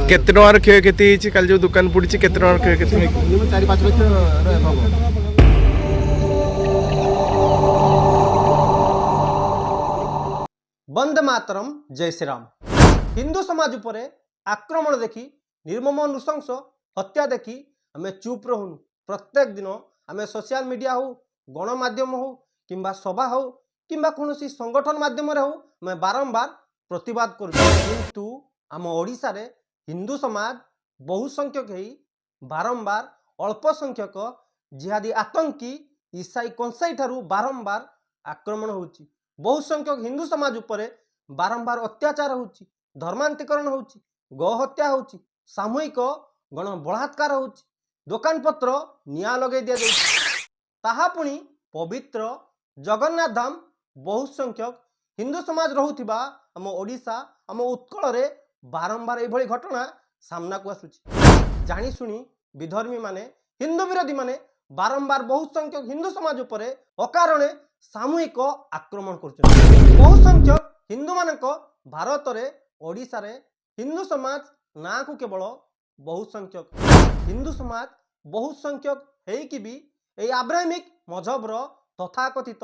କେତେ ଟଙ୍କାର କ୍ଷୟକ୍ଷତି ହେଇଛି? କାଲି ଯେଉଁ ଦୋକାନ ପୋଡ଼ିଛି, କେତେ ଟଙ୍କାର କ୍ଷୟକ୍ଷତି ହେଇଛି? ମିନିମମ୍ 4-5 ଲକ୍ଷର ହବ। ବନ୍ଦେ ମାତରମ୍, ଜୟ ଶ୍ରୀରାମ। ହିନ୍ଦୁ ସମାଜ ଉପରେ ଆକ୍ରମଣ ଦେଖି, ନିର୍ମମ ନୃଶଂସ ହତ୍ୟା ଦେଖି ଆମେ ଚୁପ୍ ରହୁନୁ। ପ୍ରତ୍ୟେକ ଦିନ ଆମେ ସୋସିଆଲ ମିଡ଼ିଆ ହଉ, ଗଣମାଧ୍ୟମ ହଉ କିମ୍ବା ସଭା ହଉ କିମ୍ବା କୌଣସି ସଂଗଠନ ମାଧ୍ୟମରେ ହଉ, ଆମେ ବାରମ୍ବାର ପ୍ରତିବାଦ କରୁଛୁ। କିନ୍ତୁ ଆମ ଓଡ଼ିଶାରେ ହିନ୍ଦୁ ସମାଜ ବହୁ ସଂଖ୍ୟକ ହେଇ ବାରମ୍ବାର ଅଳ୍ପ ସଂଖ୍ୟକ ଜିହାଦୀ ଆତଙ୍କୀ ଇସାଇ କଂସାଇ ଠାରୁ ବାରମ୍ବାର ଆକ୍ରମଣ ହେଉଛି। ବହୁ ସଂଖ୍ୟକ ହିନ୍ଦୁ ସମାଜ ଉପରେ ବାରମ୍ବାର ଅତ୍ୟାଚାର ହେଉଛି, ଧର୍ମାନ୍ତରୀକରଣ ହେଉଛି, ଗୋହତ୍ୟା ହେଉଛି, ସାମୂହିକ ଗଣ ବଳାତ୍କାର ହେଉଛି, ଦୋକାନପତ୍ର ନିଆଁ ଲଗାଇ ଦିଆଯାଉଛି, ତାହା ପୁଣି ପବିତ୍ର ଜଗନ୍ନାଥ ଧାମ, ବହୁ ସଂଖ୍ୟକ ହିନ୍ଦୁ ସମାଜ ରହୁଥିବା ଆମ ଓଡ଼ିଶା, ଆମ ଉତ୍କଳରେ ବାରମ୍ବାର ଏଇଭଳି ଘଟଣା ସାମ୍ନାକୁ ଆସୁଛି। ଜାଣିଶୁଣି ବିଧର୍ମୀମାନେ, ହିନ୍ଦୁ ବିରୋଧୀମାନେ ବାରମ୍ବାର ବହୁ ସଂଖ୍ୟକ ହିନ୍ଦୁ ସମାଜ ଉପରେ ଅକାରଣେ ସାମୂହିକ ଆକ୍ରମଣ କରୁଛନ୍ତି। ବହୁ ସଂଖ୍ୟକ ହିନ୍ଦୁମାନଙ୍କ ଭାରତରେ, ଓଡ଼ିଶାରେ ହିନ୍ଦୁ ସମାଜ ନାଁକୁ କେବଳ ବହୁ ସଂଖ୍ୟକ। ହିନ୍ଦୁ ସମାଜ ବହୁ ସଂଖ୍ୟକ ହେଇକି ବି ଏଇ ଆବ୍ରାହିମିକ ମଜହବର ତଥାକଥିତ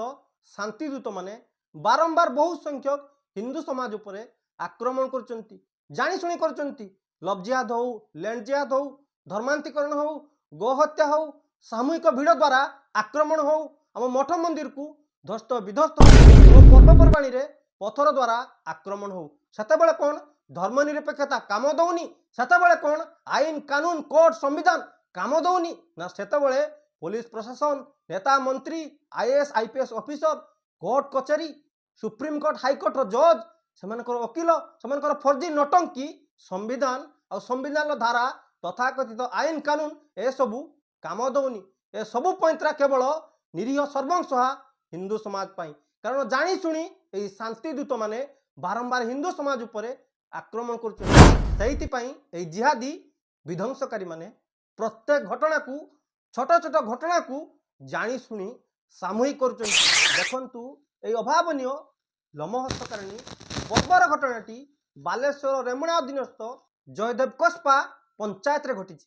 ଶାନ୍ତିଦୂତମାନେ ବାରମ୍ବାର ବହୁ ସଂଖ୍ୟକ ହିନ୍ଦୁ ସମାଜ ଉପରେ ଆକ୍ରମଣ କରୁଛନ୍ତି, ଜାଣିଶୁଣି କରୁଛନ୍ତି। ଲଭ୍ ଜିହାଦ ହଉ, ଲ୍ୟାଣ୍ଡ ଜିହାଦ ହଉ, ଧର୍ମାନ୍ତରୀକରଣ ହଉ, ଗୋହତ୍ୟା ହଉ, ସାମୂହିକ ଭିଡ଼ ଦ୍ୱାରା ଆକ୍ରମଣ ହଉ, ଆମ ମଠ ମନ୍ଦିରକୁ ଧ୍ୱସ୍ତ ବିଧ୍ୱସ୍ତ ହଉ ଓ ପର୍ବପର୍ବାଣୀରେ ପଥର ଦ୍ୱାରା ଆକ୍ରମଣ ହଉ, ସେତେବେଳେ କ'ଣ ଧର୍ମ ନିରପେକ୍ଷତା କାମ ଦଉନି? ସେତେବେଳେ କ'ଣ ଆଇନ କାନୁନ, କୋର୍ଟ, ସମ୍ବିଧାନ କାମ ଦଉନି ନା? ସେତେବେଳେ ପୋଲିସ ପ୍ରଶାସନ, ନେତା ମନ୍ତ୍ରୀ, ଆଇଏଏସ୍ ଆଇପିଏସ୍ ଅଫିସର, କୋର୍ଟ କଚେରୀ, ସୁପ୍ରିମକୋର୍ଟ ହାଇକୋର୍ଟର ଜଜ୍, ସେମାନଙ୍କର ଓକିଲ, ସେମାନଙ୍କର ଫର୍ଜି ନଟଙ୍କି, ସମ୍ବିଧାନ ଆଉ ସମ୍ବିଧାନର ଧାରା, ତଥାକଥିତ ଆଇନ କାନୁନ ଏସବୁ କାମ ଦଉନି? ଏସବୁ ପଇଁତରା କେବଳ ନିରୀହ ସର୍ବଂସହା ହିନ୍ଦୁ ସମାଜ ପାଇଁ। କାରଣ ଜାଣିଶୁଣି ଏଇ ଶାନ୍ତିଦୂତମାନେ ବାରମ୍ବାର ହିନ୍ଦୁ ସମାଜ ଉପରେ ଆକ୍ରମଣ କରୁଛନ୍ତି। ସେଇଥିପାଇଁ ଏଇ ଜିହାଦୀ ବିଧ୍ୱଂସକାରୀମାନେ ପ୍ରତ୍ୟେକ ଘଟଣାକୁ, ଛୋଟ ଛୋଟ ଘଟଣାକୁ ଜାଣିଶୁଣି ସାମୂହିକ କରୁଛନ୍ତି। ଦେଖନ୍ତୁ, ଏଇ ଅଭାବନୀୟ ଲୋମହର୍ଷକାରିଣୀ ବର୍ବର ଘଟଣାଟି ବାଲେଶ୍ୱର ରେମୁଣା ଅଧୀନସ୍ଥ ଜୟଦେବ କସ୍ପା ପଞ୍ଚାୟତରେ ଘଟିଛି।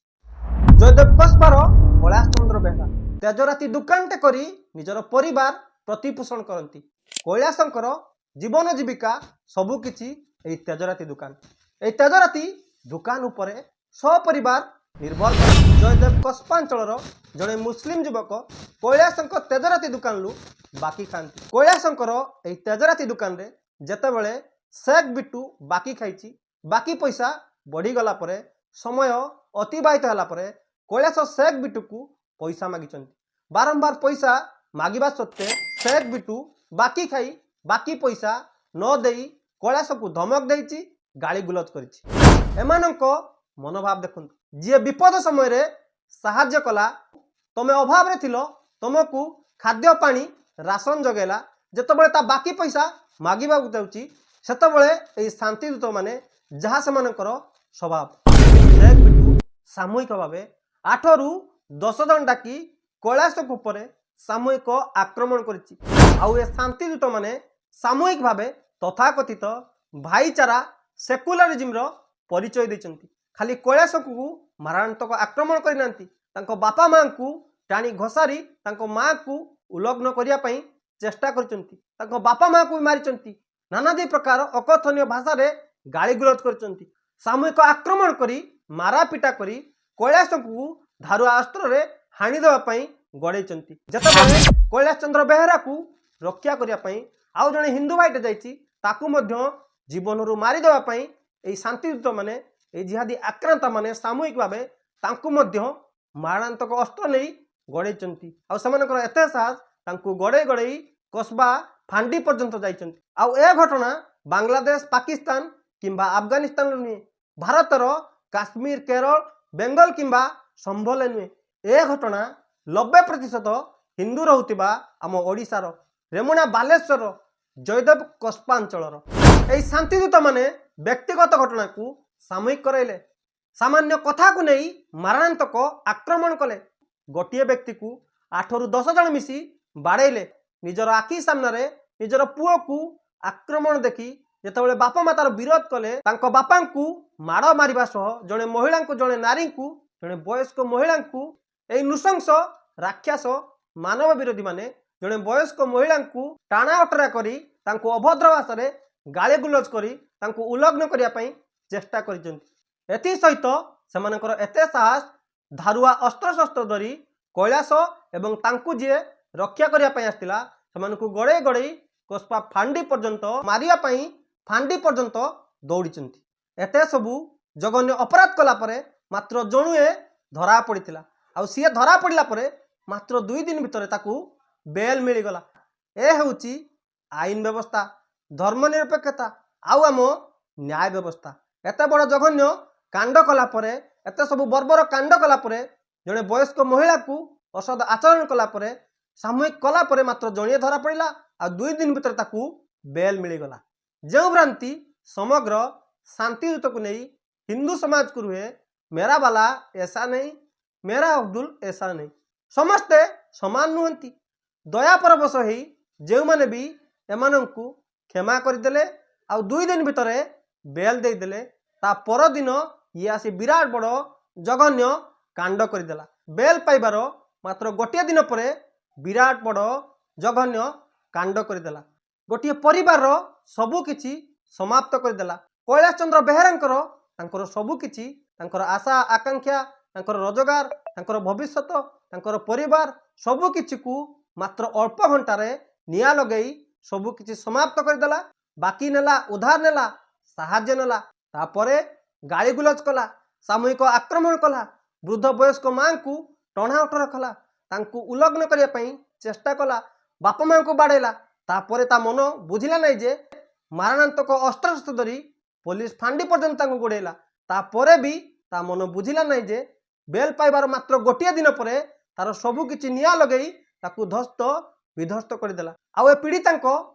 ଜୟଦେବ କସ୍ପାର କୈଳାସ ଚନ୍ଦ୍ର ବେହେରା ତେଜରାତି ଦୋକାନଟେ କରି ନିଜର ପରିବାର ପ୍ରତିପୋଷଣ କରନ୍ତି। କୈଳାସଙ୍କର ଜୀବନ ଜୀବିକା ସବୁକିଛି ଏଇ ତେଜରାତି ଦୋକାନ। ଏଇ ତେଜରାତି ଦୋକାନ ଉପରେ ସପରିବାର ନିର୍ଭର କରନ୍ତି। ଜୟଦେବ କସ୍ପାଞ୍ଚଳର ଜଣେ ମୁସଲିମ ଯୁବକ କୈଳାସଙ୍କ ତେଜରାତି ଦୋକାନରୁ ବାକି ଖାଆନ୍ତି। କୈଳାସଙ୍କର ଏଇ ତେଜରାତି ଦୋକାନରେ ଯେତେବେଳେ ଶେଖ୍ ବିଟୁ ବାକି ଖାଇଛି, ବାକି ପଇସା ବଢ଼ିଗଲା ପରେ, ସମୟ ଅତିବାହିତ ହେଲା ପରେ କୈଳାସ ଶେଖ୍ ବିଟୁକୁ ପଇସା ମାଗିଛନ୍ତି। ବାରମ୍ବାର ପଇସା ମାଗିବା ସତ୍ତ୍ୱେ ଶେଖ୍ ବିଟୁ ବାକି ଖାଇ ବାକି ପଇସା ନ ଦେଇ କୈଳାସକୁ ଧମକ ଦେଇଛି, ଗାଳି ଗୁଲଜ କରିଛି। ଏମାନଙ୍କ ମନୋଭାବ ଦେଖନ୍ତୁ। ଯିଏ ବିପଦ ସମୟରେ ସାହାଯ୍ୟ କଲା, ତମେ ଅଭାବରେ ଥିଲ, ତମକୁ ଖାଦ୍ୟ ପାଣି ରାସନ ଯୋଗାଇଲା, ଯେତେବେଳେ ତା ବାକି ପଇସା ମାଗିବାକୁ ଯାଉଛି, ସେତେବେଳେ ଏଇ ଶାନ୍ତିଦୂତମାନେ ଯାହା ସେମାନଙ୍କର ସ୍ୱଭାବ। ଶେଖ୍ ବିଟୁ ସାମୂହିକ ଭାବେ 8ରୁ 10 ଜଣ ଡାକି କୈଳାସଙ୍କ ଉପରେ ସାମୂହିକ ଆକ୍ରମଣ କରିଛି। ଆଉ ଏ ଶାନ୍ତିଦୂତମାନେ ସାମୂହିକ ଭାବେ ତଥାକଥିତ ଭାଇଚାରା, ସେକୁଲାରିଜିମର ପରିଚୟ ଦେଇଛନ୍ତି। ଖାଲି କୈଳାସକୁ ମାରଣାନ୍ତକ ଆକ୍ରମଣ କରିନାହାନ୍ତି, ତାଙ୍କ ବାପା ମାଆଙ୍କୁ ଟାଣି ଘୋଷାରି ତାଙ୍କ ମାଆକୁ ଉଲଗ୍ନ କରିବା ପାଇଁ ଚେଷ୍ଟା କରିଛନ୍ତି, ତାଙ୍କ ବାପା ମାଆକୁ ବି ମାରିଛନ୍ତି, ନାନାଦି ପ୍ରକାର ଅକଥନୀୟ ଭାଷାରେ ଗାଳିଗୁଲଜ କରିଛନ୍ତି। ସାମୂହିକ ଆକ୍ରମଣ କରି, ମାରାପିଟା କରି କୈଳାସଙ୍କୁ ଧାରୁଆ ଅସ୍ତ୍ରରେ ହାଣିଦେବା ପାଇଁ ଗୋଡ଼େଇଛନ୍ତି। ଯେତେବେଳେ କୈଳାସ ଚନ୍ଦ୍ର ବେହେରାକୁ ରକ୍ଷା କରିବା ପାଇଁ ଆଉ ଜଣେ ହିନ୍ଦୁ ଭାଇଟେ ଯାଇଛି, ତାକୁ ମଧ୍ୟ ଜୀବନରୁ ମାରିଦେବା ପାଇଁ ଏଇ ଶାନ୍ତିଦୂତମାନେ, ଏଇ ଜିହାଦୀ ଆକ୍ରାନ୍ତମାନେ ସାମୂହିକ ଭାବେ ତାଙ୍କୁ ମଧ୍ୟ ମାରଣାନ୍ତକ ଅସ୍ତ୍ର ନେଇ ଗୋଡ଼େଇଛନ୍ତି। ଆଉ ସେମାନଙ୍କର ଏତେ ସାହସ, ତାଙ୍କୁ ଗୋଡ଼େଇ ଗୋଡ଼େଇ କସବା ଫାଣ୍ଡି ପର୍ଯ୍ୟନ୍ତ ଯାଇଛନ୍ତି। ଆଉ ଏ ଘଟଣା ବାଂଲାଦେଶ, ପାକିସ୍ତାନ କିମ୍ବା ଆଫଗାନିସ୍ତାନରୁ ନୁହେଁ, ଭାରତର କାଶ୍ମୀର, କେରଳ, ବେଙ୍ଗଲ କିମ୍ବା ସମ୍ଭଳରେ ନୁହେଁ। ଏ ଘଟଣା 90% ହିନ୍ଦୁ ରହୁଥିବା ଆମ ଓଡ଼ିଶାର ରେମୁଣା, ବାଲେଶ୍ୱର ଜୟଦେବ କସ୍ପା ଅଞ୍ଚଳର। ଏହି ଶାନ୍ତିଦୂତମାନେ ବ୍ୟକ୍ତିଗତ ଘଟଣାକୁ ସାମୂହିକ କରାଇଲେ, ସାମାନ୍ୟ କଥାକୁ ନେଇ ମାରଣାନ୍ତକ ଆକ୍ରମଣ କଲେ। ଗୋଟିଏ ବ୍ୟକ୍ତିକୁ 8ରୁ 10 ଜଣ ମିଶି ବାଡ଼େଇଲେ। ନିଜର ଆଖି ସାମ୍ନାରେ ନିଜର ପୁଅକୁ ଆକ୍ରମଣ ଦେଖି ଯେତେବେଳେ ବାପା ମା ତାର ବିରୋଧ କଲେ, ତାଙ୍କ ବାପାଙ୍କୁ ମାଡ଼ ମାରିବା ସହ ଜଣେ ମହିଳାଙ୍କୁ, ଜଣେ ନାରୀଙ୍କୁ, ଜଣେ ବୟସ୍କ ମହିଳାଙ୍କୁ, ଏଇ ନୃଶଂସ ରାକ୍ଷସ ମାନବ ବିରୋଧୀ ମାନେ ଜଣେ ବୟସ୍କ ମହିଳାଙ୍କୁ ଟାଣା ଅଟରା କରି, ତାଙ୍କୁ ଅଭଦ୍ର ଭାଷାରେ ଗାଳି ଗୁଲଜ କରି ତାଙ୍କୁ ଉଲଗ୍ନ କରିବା ପାଇଁ ଚେଷ୍ଟା କରିଛନ୍ତି। ଏଥିସହିତ ସେମାନଙ୍କର ଏତେ ସାହସ, ଧାରୁଆ ଅସ୍ତ୍ରଶସ୍ତ୍ର ଧରି କୈଳାସ ଏବଂ ତାଙ୍କୁ ଯିଏ ରକ୍ଷା କରିବା ପାଇଁ ଆସିଥିଲା, ସେମାନଙ୍କୁ ଗଡ଼େଇ ଗଡ଼େଇ କସ୍ବା ଫାଣ୍ଡି ପର୍ଯ୍ୟନ୍ତ ମାରିବା ପାଇଁ ଫାଣ୍ଡି ପର୍ଯ୍ୟନ୍ତ ଦୌଡ଼ିଛନ୍ତି। ଏତେ ସବୁ ଜଘନ୍ୟ ଅପରାଧ କଲା ପରେ ମାତ୍ର ଜଣୁଏ ଧରା ପଡ଼ିଥିଲା। ଆଉ ସିଏ ଧରା ପଡ଼ିଲା ପରେ ମାତ୍ର 2 ଦିନ ଭିତରେ ତାକୁ ବେଲ୍ ମିଳିଗଲା। ଏ ହେଉଛି ଆଇନ ବ୍ୟବସ୍ଥା, ଧର୍ମ ନିରପେକ୍ଷତା ଆଉ ଆମ ନ୍ୟାୟ ବ୍ୟବସ୍ଥା। ଏତେ ବଡ଼ ଜଘନ୍ୟ କାଣ୍ଡ କଲା ପରେ, ଏତେ ସବୁ ବର୍ବର କାଣ୍ଡ କଲା ପରେ, ଜଣେ ବୟସ୍କ ମହିଳାକୁ ଅସଦ ଆଚରଣ କଲା ପରେ, ସାମୂହିକ କଲା ପରେ ମାତ୍ର ଜଣିଏ ଧରା ପଡ଼ିଲା ଆଉ 2 ଦିନ ଭିତରେ ତାକୁ ବେଲ୍ ମିଳିଗଲା। ଯେଉଁ ଭ୍ରାନ୍ତି ସମଗ୍ର ଶାନ୍ତିଦୂତକୁ ନେଇ ହିନ୍ଦୁ ସମାଜକୁ ରୁହେ, मेरा वाला ऐसा नहीं, मेरा ଅବଦୁଲ ऐसा नहीं, ସମସ୍ତେ ସମାନ ନୁହନ୍ତି। ଦୟା ପରବଶ ହେଇ ଯେଉଁମାନେ ବି ଏମାନଙ୍କୁ କ୍ଷମା କରିଦେଲେ ଆଉ 2 ଦିନ ଭିତରେ ବେଲ୍ ଦେଇଦେଲେ, ତା ପରଦିନ ଇଏ ଆସି ବିରାଟ ବଡ଼ ଜଘନ୍ୟ କାଣ୍ଡ କରିଦେଲା। ବେଲ୍ ପାଇବାର ମାତ୍ର ଗୋଟିଏ ଦିନ ପରେ ବିରାଟ ବଡ଼ ଜଘନ୍ୟ କାଣ୍ଡ କରିଦେଲା। ଗୋଟିଏ ପରିବାରର ସବୁ କିଛି ସମାପ୍ତ କରିଦେଲା। କୈଳାସ ଚନ୍ଦ୍ର ବେହେରାଙ୍କର, ତାଙ୍କର ସବୁ କିଛି, ତାଙ୍କର ଆଶା ଆକାଂକ୍ଷା, ତାଙ୍କର ରୋଜଗାର, ତାଙ୍କର ଭବିଷ୍ୟତ, ତାଙ୍କର ପରିବାର, ସବୁ କିଛିକୁ ମାତ୍ର ଅଳ୍ପ ଘଣ୍ଟାରେ ନିଆଁ ଲଗେଇ ସବୁ କିଛି ସମାପ୍ତ କରିଦେଲା। ବାକି ନେଲା, ଉଧାର ନେଲା, ସାହାଯ୍ୟ ନେଲା, ତାପରେ ଗାଳିଗୁଲଜ କଲା, ସାମୂହିକ ଆକ୍ରମଣ କଲା, ବୃଦ୍ଧ ବୟସ୍କ ମାଙ୍କୁ ଟଣା ଓଟରା କଲା, ତାଙ୍କୁ ଉଲଗ୍ନ କରିବା ପାଇଁ ଚେଷ୍ଟା କଲା, ବାପା ମାଙ୍କୁ ବାଡ଼େଇଲା। ତାପରେ ତା ମନ ବୁଝିଲା ନାହିଁ ଯେ ମାରଣାନ୍ତକ ଅସ୍ତ୍ରଶସ୍ତ୍ର ଧରି ପୋଲିସ ଫାଣ୍ଡି ପର୍ଯ୍ୟନ୍ତ ତାଙ୍କୁ ଗୋଡ଼େଇଲା। ତାପରେ ବି ତା ମନ ବୁଝିଲା ନାହିଁ ଯେ ବେଲ୍ ପାଇବାର ମାତ୍ର ଗୋଟିଏ ଦିନ ପରେ ତାର ସବୁ କିଛି ନିଆଁ ଲଗେଇ ତାକୁ ଧ୍ୱସ୍ତ ବିଧ୍ୱସ୍ତ କରିଦେଲା। ଆଉ ଏ ପୀଡ଼ିତାଙ୍କ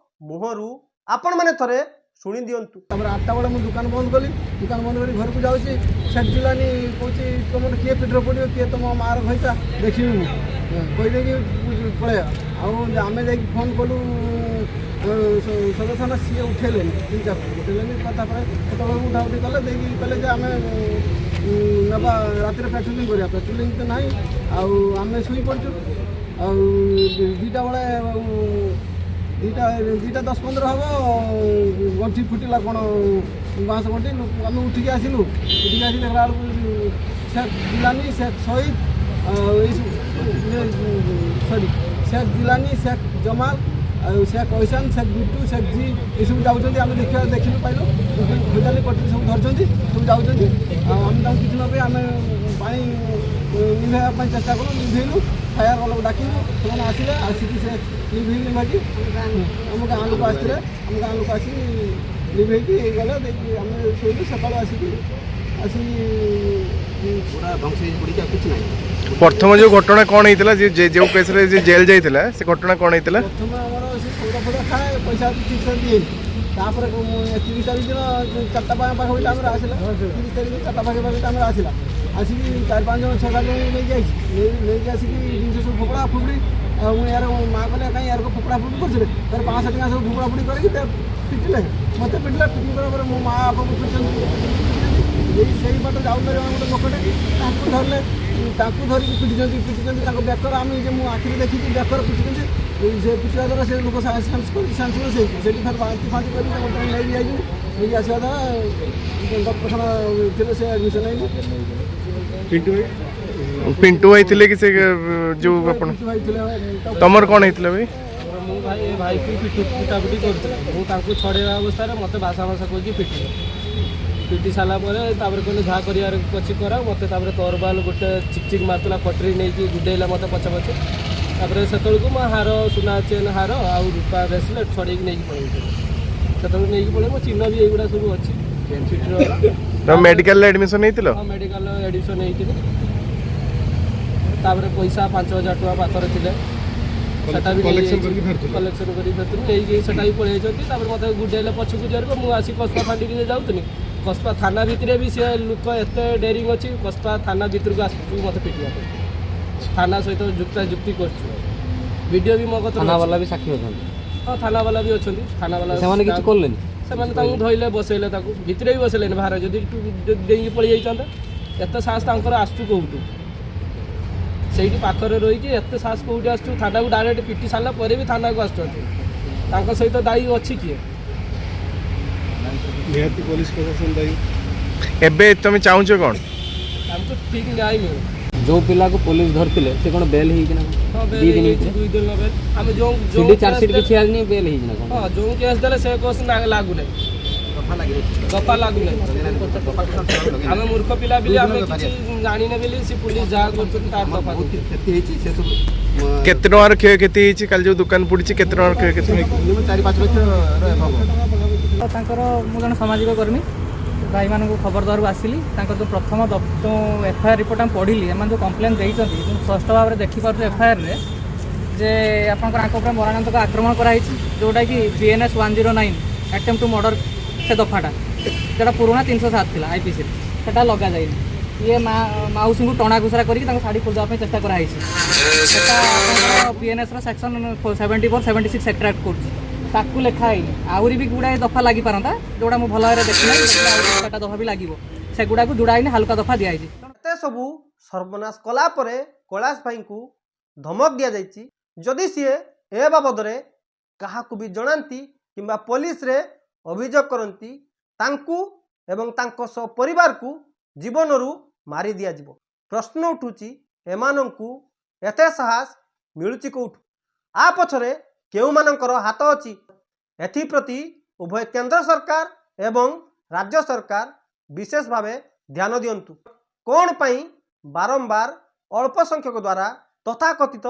ମୁହଁରୁ ଆପଣମାନେ ଥରେ ଶୁଣି ଦିଅନ୍ତୁ। ତାପରେ 8ଟା ବେଳେ ମୁଁ ଦୋକାନ ବନ୍ଦ କଲି। ଦୋକାନ ବନ୍ଦ କରି ଘରକୁ ଯାଉଛି, ସେଠି ଜିଲାନି କହୁଛି, ତୁମର କିଏ ପିଠିରେ ପଡ଼ିବ, କିଏ ତୁମ ମାଆର ଘଇତା ଦେଖିବି ମୁଁ, କହିଦେଇକି ପଳେଇବା। ଆଉ ଆମେ ଯାଇକି ଫୋନ୍ କଲୁ ସଦର ଥାନା, ସିଏ ଉଠେଇଲେନି, ତିନି ଚାରି ଉଠେଇଲେନି। ତାପରେ ସେତେବେଳେ ଉଠା ଉଠି କଲେ, ଦେଇକି କହିଲେ ଯେ ଆମେ ନେବା, ରାତିରେ ପେଟ୍ରୋଲିଂ କରିବା। ପେଟ୍ରୋଲିଂ ତ ନାହିଁ, ଆଉ ଆମେ ଶୋଇପଡ଼ିଛୁ। ଆଉ 2ଟା ବେଳେ, 2ଟା 10-15 ହେବ, ଗଣ୍ଠି ଫୁଟିଲା କ'ଣ, ବାଉଁଶ ଗଣ୍ଠି। ଆମେ ଉଠିକି ଆସିଲୁ। ଉଠିକି ଆସିକି ଦେଖିଲା ବେଳକୁ ଶେଖ ଜିଲାନି, ଶେଖ ସହିଦ, ଆଉ ଏଇସବୁ, ସରି, ଶେଖ ଜିଲାନି, ଶେଖ ଜମାଲ, ଆଉ ଶେଖ ଐଶାନ, ଶେଖ ବିଟୁ, ଶେଖ ଜି, ଏସବୁ ଯାଉଛନ୍ତି। ଆମେ ଦେଖିବା ଦେଖିଲୁ, ପାଇଲୁ, ଖୋଜାଲି କଟୁରୀ ସବୁ ଧରିଛନ୍ତି, ସବୁ ଯାଉଛନ୍ତି। ଆଉ ଆମେ ତାଙ୍କୁ କିଛି ନ ପାଇ ଆମେ ପାଣି ଲିଭେଇବା ପାଇଁ ଚେଷ୍ଟା କଲୁ, ଲିଭେଇଲୁ। ଫାୟାର ବାଲାକୁ ଡାକିଲୁ, ସେମାନେ ଆସିଲେ। ଆସିକି ସେ ଲିଭେଇ ଲିଭାକି ଆମ ଗାଁ ଲୋକ ଆସିଥିଲେ। ଆମ ଗାଁ ଲୋକ ଆସିକି ଲିଭେଇକି ଗଲେ, ଦେଇକି ଆମେ ଶୋଇଲୁ। ସକାଳୁ ଆସିକି ଆସିକି ପୁରା ଧ୍ୱଂସ ହେଇ ପଡ଼ିଛି, ଆଉ କିଛି ନାହିଁ। ପ୍ରଥମ ଯୋଉ ଘଟଣା କ'ଣ ହେଇଥିଲା, ଯେ ଯେଉଁ କେସରେ ଯେ ଜେଲ୍ ଯାଇଥିଲା, ସେ ଘଟଣା କ'ଣ ହେଇଥିଲା? ପ୍ରଥମେ ଆମର ସେ ସଉଦା ଫଉଦା ଖାଏ, ପଇସା ଠିକ୍ ସେ ଦିଏନି। ତାପରେ ମୁଁ 30 ତାରିଖ ଦିନ 4ଟା ପାଖାପାଖି ଟାଇମ୍ରେ ଆସିଲା। 30 ତାରିଖ 4ଟା ପାଖାପାଖି ଟାଇମ୍ରେ ଆସିଲା। ଆସିକି ଚାରି ପାଞ୍ଚ ଜଣ, ଛଅ ସାତ ଜଣ ନେଇକି ଆସିଛି। ନେଇକି ଆସିକି ଜିନିଷ ସବୁ ଫୋପଡ଼ା ଫୋପଡ଼ି। ଆଉ ମୁଁ ୟାର ମା କହିଲେ, କାହିଁ ୟାର ଫୋପଡ଼ା ଫୋପଡ଼ି କରୁଥିଲେ? ତାର 500 ଟଙ୍କା ସବୁ ଫୋପଡ଼ା ଫୋପଡ଼ି କରିକି ପିଟିଲେ, ମୋତେ ପିଟିଲେ। ପିଟି କଲା ପରେ ମୋ ମା ବାପାକୁ ପିଟିଛନ୍ତି। ଏଇ ସେଇ ବାଟ ଯାଉଥିଲେ ଗୋଟେ ଲୋକଟେ, ତାଙ୍କୁ ଧରିଲେ, ତାଙ୍କୁ ଧରିକି ପିଟିଛନ୍ତି, ପିଟିଛନ୍ତି ତାଙ୍କ ବେକର। ଆମେ ଯେ ମୁଁ ଆଖିରେ ଦେଖିଛି, ବେକର ପିଟିଛନ୍ତି। ସେ ପିଟିବା ଦ୍ୱାରା ସେ ଲୋକ ସେନ୍ସଲେସ୍ ହେଇଛି। ସେଠି ଫେର ବାନ୍ତି ଫାନ୍ତି କରିକି ତାଙ୍କୁ ନେଇକି ଯାଇଛନ୍ତି। ନେଇକି ଆସିବା ଦ୍ୱାରା ଡକ୍ଟରଖାନା ଥିଲେ, ସେ ଆଡ଼ମିସନ୍ ହେଇନି। ପିଣ୍ଟୁ ଭାଇ ଥିଲେ କି ସେ ଯୋଉ ଆପଣ ପିଣ୍ଟୁ ଭାଇ ଥିଲେ। ତମର କ'ଣ ହେଇଥିଲା ଭାଇ? ମୁଁ ଭାଇ, ଏ ଭାଇକୁ ପିଟାପିଟି କରୁଥିଲେ। ମୁଁ ତାଙ୍କୁ ଛଡ଼େଇବା ଅବସ୍ଥାରେ ମୋତେ ଭାଷା ଭାଷା କହିକି ପିଟିଲେ। ପିଟି ସାରିଲା ପରେ ତାପରେ କହିଲେ, ଯାହା କରିବାର ଅଛି କର। ମୋତେ ତାପରେ ତରବାଲ ଗୋଟେ ଚିକ୍ ଚିକ୍ ମାରୁଥିଲା, କଟରୀ ନେଇକି ଗୁଡ଼େଇଲା ମୋତେ ପଛେ ପଛେ। ତାପରେ ସେତେବେଳକୁ ମୋ ହାର, ସୁନା ଚେନ୍ ହାର ଆଉ ରୂପା ବ୍ରେସଲେଟ୍ ଛଡ଼େଇକି ନେଇକି ପଳେଇଥିଲେ। ସେତେବେଳକୁ ନେଇକି ପଳେଇ ମୋ ଚିହ୍ନ ବି ଏଇଗୁଡ଼ା ସବୁ ଅଛି ପିଠିର। ତମେ ମେଡିକାଲରେ ଆଡମିସନ ହେଇଥିଲ? ହଁ, ମେଡ଼ିକାଲ ଆଡ଼ମିସନ୍ ହେଇଥିଲି। ତାପରେ ପଇସା 5,000 ଟଙ୍କା ପାଖରେ ଥିଲେ, ସେଟା ବି କଲେକ୍ସନ୍ କରିକି ଫେରୁଥିଲି, ନେଇକି ସେଟା ବି ପଳେଇ ଯାଇଛନ୍ତି। ତାପରେ ମୋତେ ଗୁଡ଼େଇଲେ ପଛକୁ ଜରିବ। ମୁଁ ଆସି କସ୍ବା ଫାଣ୍ଡିକି ଯାଉଥିଲି, କସ୍ବା ଥାନା ଭିତରେ ବି ସେ ଲୋକ ଏତେ ଡେରିଂ ଅଛି, କସ୍ବା ଥାନା ଭିତରକୁ ଆସୁଛୁ ମୋତେ ପିଟିବା ପାଇଁ। ଥାନା ସହିତ ଯୁକ୍ତା ଯୁକ୍ତି କରୁଛୁ, ଭିଡ଼ିଓ ବି ମୋ କତିରେ। ଥାନାବାଲା ବି ସାକ୍ଷୀ ଅଛନ୍ତି? ହଁ, ଥାନାବାଲା ବି ଅଛନ୍ତି, ଥାନାବାଲା। ସେମାନେ କିଛି କଲେନି? ସେମାନେ ତାଙ୍କୁ ଧଇଲେ, ବସେଇଲେ, ତାକୁ ଭିତରେ ବି ବସେଇଲେନି, ବାହାରେ ଯଦି ଦେଇକି ପଳେଇ ଯାଇଥାନ୍ତେ। ଏତେ ସାହସ ତାଙ୍କର ଆସୁଛୁ କୋଉଠୁ? ସେଇଠି ପାଖରେ ରହିକି ଏତେ ସାହସ କୋଉଠି ଆସୁଛୁ? ଥାନାକୁ ଡାଇରେକ୍ଟ ପିଟି ସାରିଲା ପରେ ବି ଥାନାକୁ ଆସୁଛନ୍ତି। ତାଙ୍କ ସହିତ ଦାୟୀ ଅଛି କିଏ? ନିହାତି ପୋଲିସ ପ୍ରଶାସନ ଦାୟୀ। ଏବେ ତମେ ଚାହୁଁଛ କ'ଣ? ଆମକୁ ଠିକ୍ ନ୍ୟାୟ ମିଳୁ। ଯୋଉ ପିଲାକୁ ପୋଲିସ ଧରିଥିଲେ, ସେ କ'ଣ ବେଲ୍ ହେଇଛି ନା? ହଁ, ବେଲ୍ 2 ଦିନ ହେଇଯାଇଛି। ହେଇଛି। 2 ଦିନ ବେଲ୍। ଆମେ ଯେଉଁ ଯେଉଁ ସିଡି ଚାର୍ଜସିଟ୍ କିଛି ଆସିନି, ବେଲ୍ ହେଇଛି ନା କ'ଣ? ହଁ, ଯେଉଁ କେସ୍ ଦେଲେ ସେ କେସ୍ ଲାଗୁନାହିଁ। ଦଫା ଲାଗି ଦଫା ଲାଗୁନାହିଁ। ଆମେ ମୂର୍ଖ ପିଲା ବୋଲି, ଆମେ କିଛି ଜାଣିନେ ବୋଲି ସେ ପୋଲିସ ଯାହା କରୁଛନ୍ତି ତାର ଦଫା ବହୁତ କ୍ଷତି ହେଇଛି ସେ ସବୁ। କେତେ ଟଙ୍କାର କ୍ଷୟକ୍ଷତି ହେଇଛି? କାଲି ଯୋଉ ଦୋକାନ ପୋଡ଼ିଛି, କେତେ ଟଙ୍କାର କ୍ଷୟକ୍ଷତି ହେଇଛି? ମିନିମମ୍ 4-5 ଲକ୍ଷର ହବ। ତ ତାଙ୍କର, ମୁଁ ଜଣେ ସାମାଜିକ କର୍ମୀ, ଭାଇମାନଙ୍କୁ ଖବର ଦେବାକୁ ଆସିଲି। ତାଙ୍କର ଯେଉଁ ପ୍ରଥମ ଯେଉଁ ଏଫଆଇଆର୍ ରିପୋର୍ଟ ଆମେ ପଢ଼ିଲି, ଏମାନେ ଯେଉଁ କମ୍ପ୍ଲେନ୍ ଦେଇଛନ୍ତି, ମୁଁ ସ୍ପଷ୍ଟ ଭାବରେ ଦେଖିପାରୁଛୁ ଏଫଆଇଆର୍ରେ ଯେ ଆପଣଙ୍କର ଆଙ୍କ ଉପରେ ମରଣାନ୍ତକ ଆକ୍ରମଣ କରାହେଇଛି, ଯେଉଁଟାକି BNS 109, attempt to murder. ସେ ଦଫାଟା ଯେଉଁଟା ପୁରୁଣା 307 ଥିଲା ଆଇପିସିରେ, ସେଟା ଲଗାଯାଇନି। ଇଏ ମା ମାଉସୀଙ୍କୁ ଟଣା ଘୁଷରା କରିକି ତାଙ୍କ ଶାଢ଼ୀ ଖୋଲିଦେବା ପାଇଁ ଚେଷ୍ଟା କରାହେଇଛି। ସେଟା ଆପଣଙ୍କର ବିଏନ୍ଏସ୍ର ସେକ୍ସନ୍ 74, 76 ଆଟ୍ରାକ୍ଟ କରୁଛି, ତାକୁ ଲେଖା ହେଇନି। ଆହୁରି ବି ଗୁଡ଼ାଏ ଦଫା ଲାଗିପାରନ୍ତା, ଯେଉଁଟା ମୁଁ ଭଲ ଭାବରେ ଦେଖିନାହିଁ। ଦେଖିଲେ ଆହୁରି ଚାରିଟା ଦଫା ବି ଲାଗିବ, ସେଗୁଡ଼ାକୁ ଯୋଡ଼ା ହେଇନି, ହାଲୁକା ଦଫା ଦିଆହେଇଛି। ଏତେ ସବୁ ସର୍ବନାଶ କଲା ପରେ କୈଳାସ ଭାଇଙ୍କୁ ଧମକ ଦିଆଯାଇଛି, ଯଦି ସିଏ ଏ ବାବଦରେ କାହାକୁ ବି ଜଣାନ୍ତି କିମ୍ବା ପୋଲିସରେ ଅଭିଯୋଗ କରନ୍ତି, ତାଙ୍କୁ ଏବଂ ତାଙ୍କ ସହ ପରିବାରକୁ ଜୀବନରୁ ମାରି ଦିଆଯିବ। ପ୍ରଶ୍ନ ଉଠୁଛି, ଏମାନଙ୍କୁ ଏତେ ସାହସ ମିଳୁଛି କେଉଁଠୁ? ଆ ପଛରେ କେଉଁମାନଙ୍କର ହାତ ଅଛି? ଏଥିପ୍ରତି ଉଭୟ କେନ୍ଦ୍ର ସରକାର ଏବଂ ରାଜ୍ୟ ସରକାର ବିଶେଷ ଭାବେ ଧ୍ୟାନ ଦିଅନ୍ତୁ। କ'ଣ ପାଇଁ ବାରମ୍ବାର ଅଳ୍ପ ସଂଖ୍ୟକ ଦ୍ୱାରା, ତଥାକଥିତ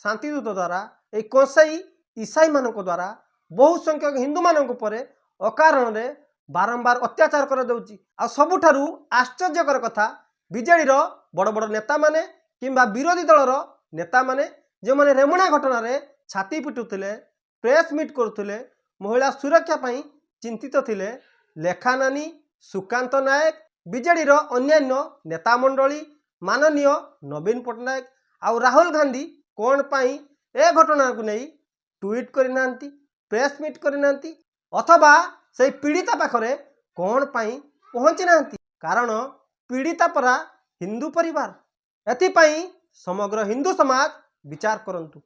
ଶାନ୍ତିଦୂତ ଦ୍ୱାରା, ଏଇ କଂସେଇ ଇସାଇମାନଙ୍କ ଦ୍ୱାରା ବହୁ ସଂଖ୍ୟକ ହିନ୍ଦୁମାନଙ୍କ ଉପରେ ଅକାରଣରେ ବାରମ୍ବାର ଅତ୍ୟାଚାର କରାଯାଉଛି? ଆଉ ସବୁଠାରୁ ଆଶ୍ଚର୍ଯ୍ୟକର କଥା, ବିଜେଡ଼ିର ବଡ଼ ବଡ଼ ନେତାମାନେ କିମ୍ବା ବିରୋଧୀ ଦଳର ନେତାମାନେ, ଯେଉଁମାନେ ରେମୁଣା ଘଟଣାରେ ଛାତି ପିଟୁଥିଲେ, ପ୍ରେସ୍ ମିଟ୍ କରୁଥିଲେ, ମହିଳା ସୁରକ୍ଷା ପାଇଁ ଚିନ୍ତିତ ଥିଲେ, ଲେଖା ନାନୀ, ସୁକାନ୍ତ ନାୟକ, ବିଜେଡ଼ିର ଅନ୍ୟାନ୍ୟ ନେତା ମଣ୍ଡଳୀ, ମାନନୀୟ ନବୀନ ପଟ୍ଟନାୟକ ଆଉ ରାହୁଲ ଗାନ୍ଧୀ କ'ଣ ପାଇଁ ଏ ଘଟଣାକୁ ନେଇ ଟ୍ୱିଟ୍ କରିନାହାନ୍ତି, ପ୍ରେସ୍ ମିଟ୍ କରିନାହାନ୍ତି ଅଥବା ସେଇ ପୀଡ଼ିତା ପାଖରେ କ'ଣ ପାଇଁ ପହଞ୍ଚି ନାହାନ୍ତି? କାରଣ ପୀଡ଼ିତା ପରା ହିନ୍ଦୁ ପରିବାର। ଏଥିପାଇଁ ସମଗ୍ର ହିନ୍ଦୁ ସମାଜ ବିଚାର କରନ୍ତୁ।